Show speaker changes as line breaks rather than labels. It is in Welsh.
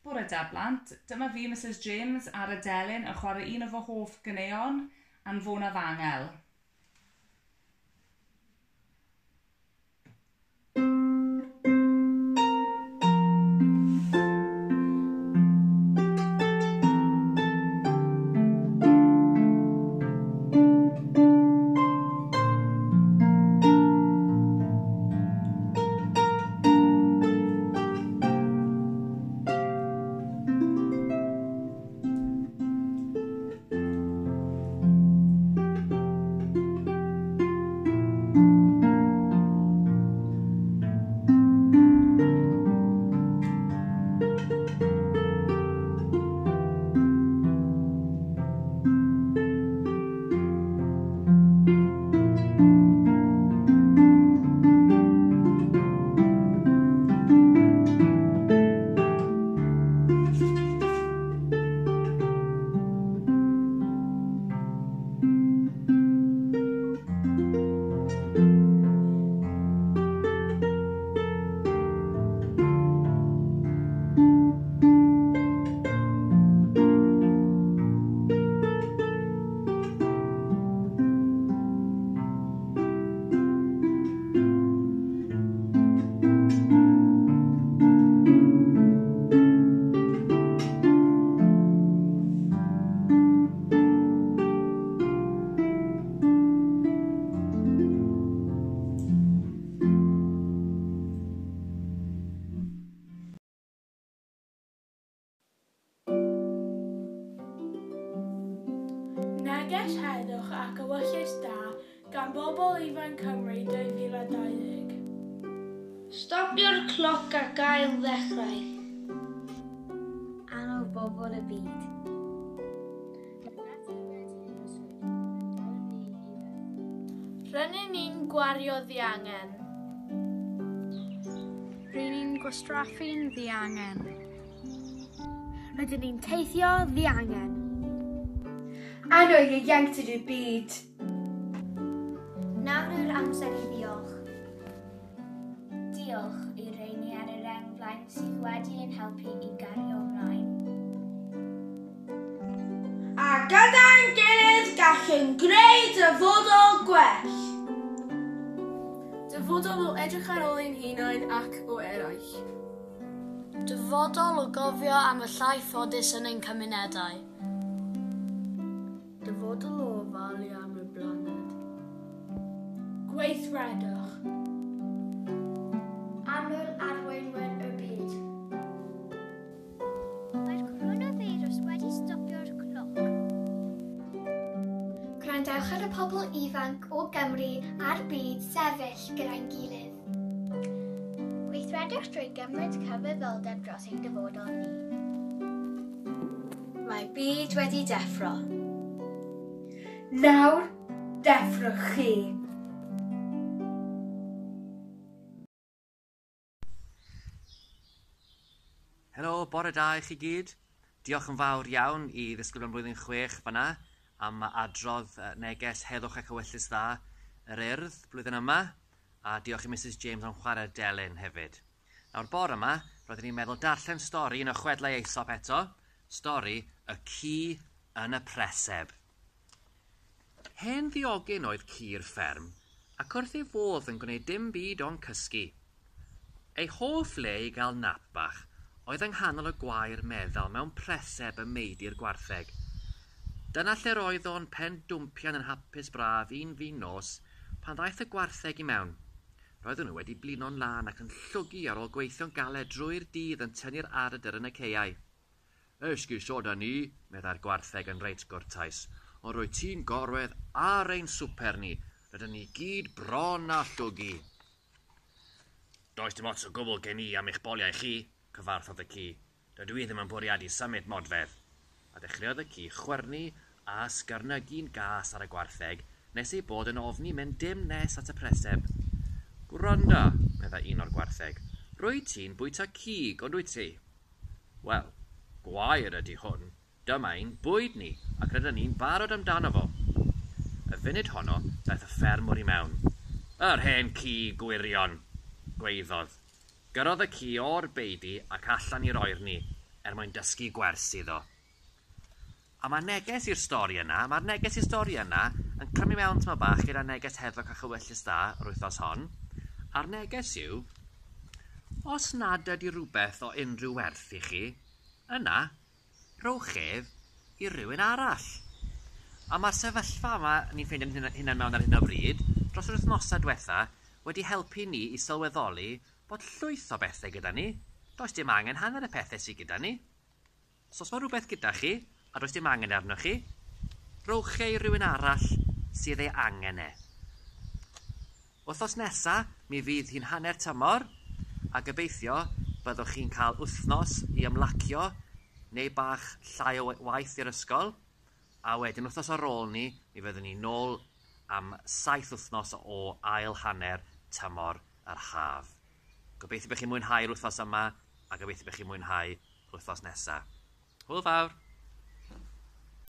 Bore da blant, dyma fi Mrs James ar y delyn yn chwarae un o fy hoff ganeuon, Anfonaf Angel.
Neges heddwch ac ewyllys da gan bobl ifanc Cymru 2020.
Stopio'r cloc ac ail ddechrau.
Annog bobl y byd.
Rydyn ni'n gwario ddiangen.
Ry'n ni'n gwastraffu'n ddiangen.
Rydyn ni'n teithio ddiangen. Annog ieuenctid y byd.
Nawr yw'r amser i ddiolch. Diolch i'r rheini ar y reng flaen sydd wedi ein helpu i gario ymlaen.
A gyda'n gilydd gallwn greu dyfodol gwell.
Dyfodol o edrych ar ôl ein hunain ac o eraill.
Dyfodol o gofio am y llai ffodus yn ein cymunedau.
Dyfodol o ofalu am y blaned.
Gweithredwch.
Annwyl arweinwyr y byd. Mae'r coronavirus wedi stopio'r cloc.
Gwrandewch ar y pobl ifanc o Gymru a'r byd sefyll gyda'n gilydd.
Gweithredwch drwy gymryd cyfrifoldeb dros ein dyfodol ni.
Mae'r byd wedi deffro.
Nawr, deffrwch chi.
Helo, bore da i chi gyd. Diolch yn fawr iawn i ddisgyblion blwyddyn 6 fanna am adrodd neges heddwch ac ewyllys dda yr Urdd blwyddyn yma, a diolch i Mrs James am chwarae'r delyn hefyd. Nawr bore yma, roeddwn i'n meddwl darllen stori un o chwedlau Aesop eto, stori y ci yn y preseb. Hen ddiogyn oedd ci'r fferm, ac wrth ei fodd yn gwneud dim byd ond cysgu. Ei hoff le i gael nap bach oedd yng nghanol y gwair meddal mewn preseb ym meidi'r gwartheg. Dyna lle'r oedd o'n pen dwmpian yn hapus braf un fin nos pan ddaeth y gwartheg i mewn. Roedden nhw wedi blino'n lân ac yn llwgu ar ôl gweithio'n galed drwy'r dydd yn tynnu'r arwydr yn y caeau. Esgusoda ni, meddai'r gwartheg yn reit gwrtais, ond rwyt ti'n gorwedd ar ein swper ni, rydyn ni gyd bron â llwgu. Does dim ots o gwbl gen i am eich boliau chi, cyfarthodd y ci. Dydw i ddim yn bwriadu symud modfedd. A dechreuodd y ci chwyrnu a sgyrnygu'n gas ar y gwartheg nes ei bod yn ofni mynd dim nes at y preseb. Gwranda, meddai un o'r gwartheg, rwyt ti'n bwyta cig, ond wyt ti? Wel, gwair ydy hwn. Dyma ein bwyd ni, ac rydyn ni'n barod amdano fo. Y funud honno, daeth y ffermwr i mewn. Yr hen ci gwirion, gwaeddodd. Gyrrodd y ci o'r beudy ac allan i'r oerni. er mwyn dysgu gwers iddo. A mae neges i'r stori yna, mae'r neges i'r stori yna yn clymu mewn tyma bach gyda neges heddwch a chywyllys da yr wythnos hon. A'r neges yw, os nad ydy rhywbeth o unrhyw werth i chi, yna, rhowch ef i rywun arall. A mae'r sefyllfa yma ni'n ffeindio'n hunain mewn ar hyn o bryd, dros yr wythnosau diwetha, wedi helpu ni i sylweddoli bod llwyth o bethau gyda ni. Does dim angen hanner y pethau sydd gyda ni. So os mae rhywbeth gyda chi, a does dim angen arnoch chi, rowch e i rywun arall sydd ei angen e. Wythnos nesa, mi fydd hi'n hanner tymor, a gobeithio byddwch chi'n cael wythnos i ymlacio neu bach llai o waith i'r ysgol, a wedyn wythnos ar ôl ni, mi fyddwn ni nôl am 7 wythnos o ail hanner tymor yr haf. Gobeithio bych chi'n mwynhau'r wythnos yma, a gobeithio bych chi'n mwynhau wythnos nesaf. Hwyl fawr!